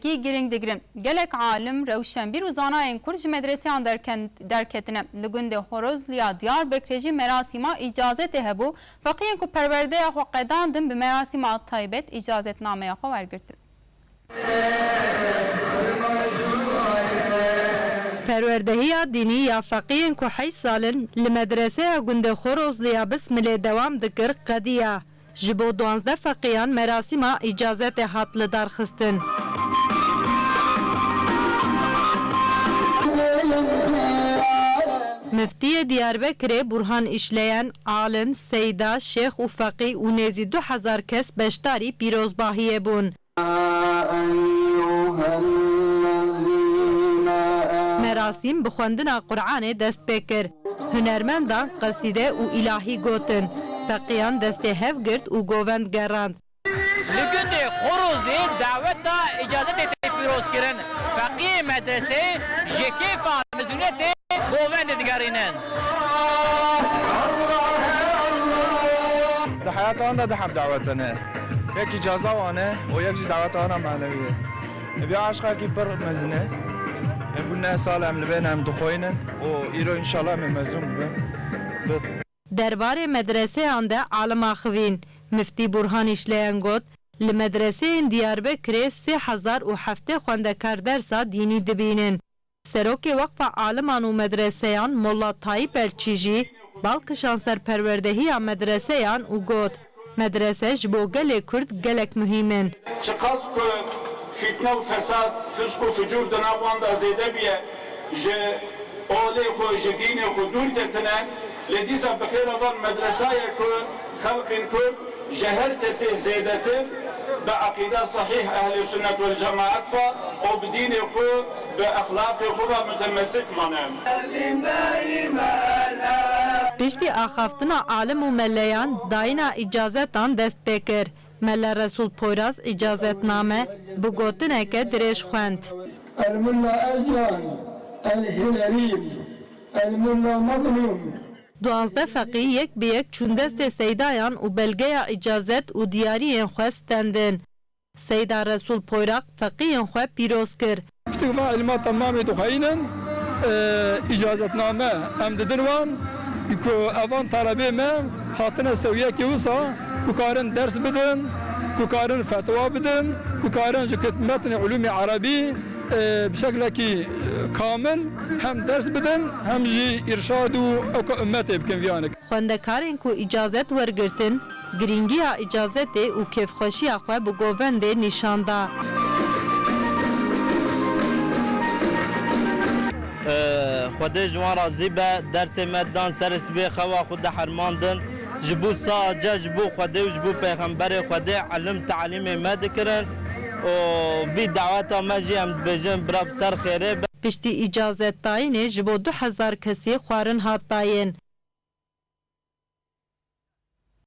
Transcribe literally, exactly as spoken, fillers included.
kî girîng digirin. Gelek alim, rewşenbîr û zanayên Kurd ji medreseyan derken-, derketine. Li gundê Horozliya Diyarbekirê jî merasîma îcazetê hebû. Feqiyên ku perwerdeya xwe qedandin bi merasîma taybet îcazetnameya xwe wergirtin. Perwerdehiya dînî ya feqiyên ku heşt sal in li medreseya gundê Xorozliya Bismilê dewam dikir, qediya. Ji bo duwazdeh feqiyan merasîma îcazetê hat lidarxistin. Miftiyê Diyarbekirê Burhan Îşleyen, alim, seyda, şêx û feqî û nêzî du hezar kes beşdarî pîrozbahiyê bûn. Merasîm bi xwendina Qur'anê dest pê kir. Hunermendan qesîde û îlahî gotin. Feqiyan destê hev girt û govend gerand. Li gundê Xorozê daweta îcazetê tê pîrozkirin. Feqiyê medreseyê ji kêfa mezûniyetê govendê digerînin. Di heyata wan de du heb dawet hene. Yek îcaza wan e û yek jî daweta wan a manewî ye. Bi aşqekî pir mezin e. Em bû neh sal em li vê ne em dixweynin û îro înşallah em ê mezûn bibin. Bi Derbarê medreseyan de alim axivîn. Miftî Burhan Îşleyen got, li medreseyên Diyarbekirê sê hezar û heftê xwendekar dersa dînî dibînin. Serokê Weqfa Aliman û Medreseyan Molla Tayîp Elçî jî bal kişand ser perwerdehiya medreseyan û got, medrese ji bo gelê Kurd gelek muhîm in. Çiqas ku fîtne û fesad, fisk û ficûr di nav wan de zêde bûye, ji olê xwe, ji dînê xwe dûr ketine, lê dîsa bi xêra van medresayê ku xelqên Kurd ji her kesê zêdetir bi eqîda sehîh Ehlê Sunnet wel Cemaat ve û bi dînê xwe, bi exlaqê xwe ve mutemesik mane. Piştî axaftina alim û meleyan, dayîna îcazetan dest pê kir. Mele Resûl Poyraz îcazetname bi gotineke dirêj xwend. El Mulla Ercan, El Hilerîm, El Mulla Mazlûm. Duwazdeh feqî yek bi yek çûn destê seydayan û belgeya îcazet û diyariyên xwe stendin. Seyda Resûl Poyraq feqiyên xwe pîroz kir. Piştî ku van îlma temamê dixweyînin, e, îcazetname em didin wan, ku evan talebê me hatine sewiyekê wisa, ku karin ders bidin, ku karin fetwa bidin, ku karin ji kit-, metnê ulûmê erebî, e, bi şeklekî, e, kamil hem ders bidin, hem jî îrşad û ewka ummetê bikin viyanek. Xwendekarên ku îcazet wergirtin, girîngiya îcazetê û kêfxweşiya xwe bi govendê nîşan da. Xwedê ji wan razî be, dersê me dan serê sibê xewa xwe dihermandin. Ji bo sace, ji bo Xwedê û ji bo Pêxemberê Xwedê elim talîmê me dikirin û vî daweta me jî em dibêjin bira bi ser xêrê be. Piştî îcazetdayînê ji bo du hezar kesî xwarin hat dayîn.